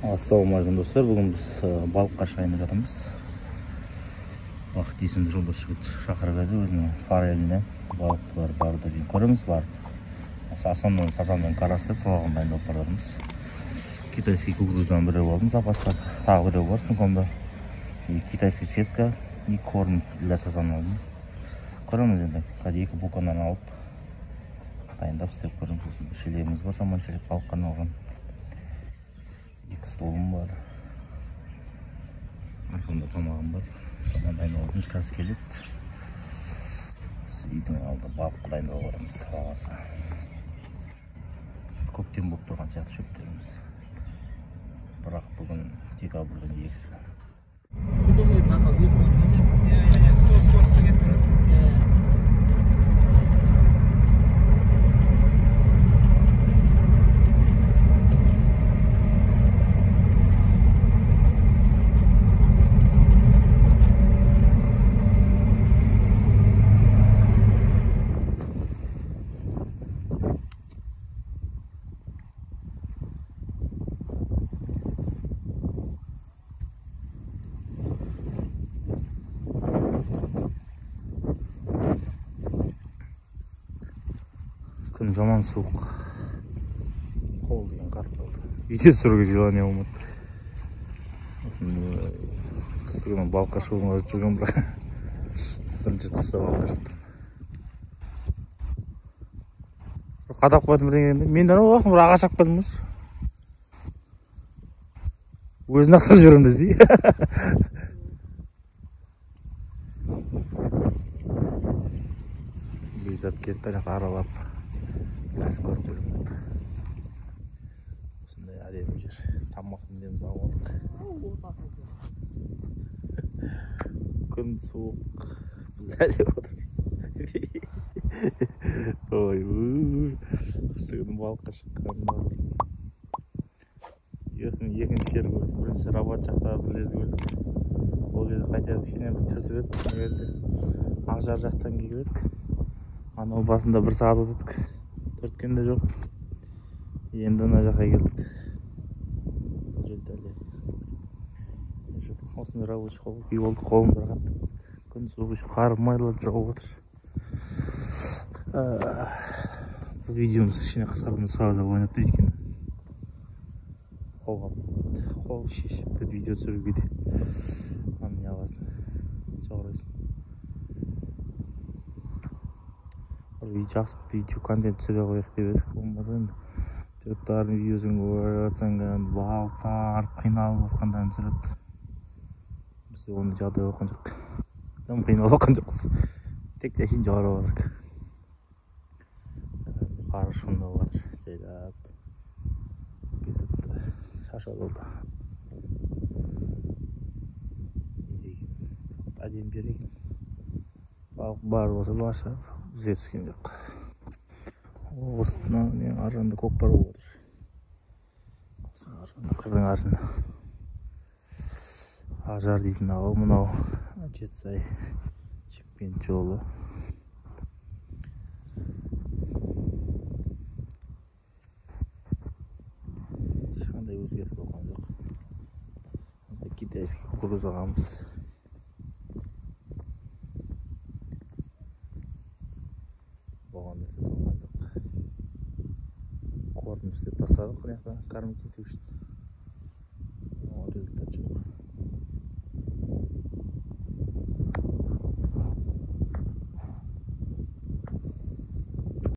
Ассалаумағалейкум достар. Бүгін біз балыққа шығайын деп жатырмыз. Бақыт есімді жолдас жігіт шақырып еді өзінің фореліне. Балықтар бар деген көреміз, бар. Асаннан сазаннан карас деп соған дайындалып бара жатырмыз. Китайский кукурузадан біреу алдым запасқа, тағы біреу бар сумкамда. И китайский сетка, и корм для сазана алдым. Көреміз енді. Қазір екі буканнан алып дайындап істеп көреміз. Сосын шелегіміз бар, жаман шелек балыққа арналған. Екі столым бар. Арқамда тамағым бар. Содан дайындалып жатырмыз. Қазір келеді. Үйдің алды балыққа дайындалып жатырмыз. Қаласы. Көктем болып тұрған сияқты шөптеріміз. Бірақ бүгін декабрьдің 2-сі. Сол скоростьта кетіп барады. Күн жаман суық. Қол деген қатып қалды. Видео түсіруге желание болмады. Осындай қысты күні балыққа шығуға жүрген, бірақ бірінші рет қыста балыққа шықтым. Қадап қойдым бірдеңе. Мен де анау бір ағаш алып келдім осы. Өзін ақтарып жіберемін десе. Бекзат кетті, ана жақта аралап. Қазір көріп келемін. Осындай әдемі жер. Тамақ неміз алып алдық. Күн суық. Біз әлі отырмыз. Ой, қысты күні балыққа шыққан. Сосын екінші жер көрдік. Бірінші Рабат жақта бір жерді көрдік. Ол жерде қайта кішкене бір түртіп еді. Мына жерде Ақжар жақтан келіп едік. Анау басында бір сағат отырдық. Түрткен де жоқ. Енді мына жаққа келдік. Бұл жерде әлі жоқ. Осындай рабочий қол киіп алдық, қолым бір қатты. Күн суық, еще қар майлап жауып отыр. Бұл видеомыз кішкене қысқарып нұсқау деп ойнап тұр, өйткені қол шешіп бір видео түсіруге де міне аласың, жоғарайсың. Бір жақсы видео контент түсіре қояйық деп едік, болмады енді. Жұрттардың видеосын көріп жатсаң, кәдімгі балық тартып қиналып жатқандарын түсіреді. Бізде ондай жағдай болған жоқ. Дым қиналып жатқан жоқпыз. Тек әшейін жоғары бардық. Қар шуындап жатыр, жайлап. Бекзатты шаршап алды. Не деген әдемі жер екен. Балық бар болса бар шығар, бізге түскен жоқ. Осыны не ар жағында көкпар болып отыр. Осының ар жағында, қырдың ар жағында. Ажар дейтін ауыл мынау, Жетісай Шымкент жолы. Ешқандай өзгеріс болған жоқ. Китайский кукуруз алғанбыз. Болған да сөз болған жоқ. Корм істеп тастадық мына жақта, кормить ету үшін.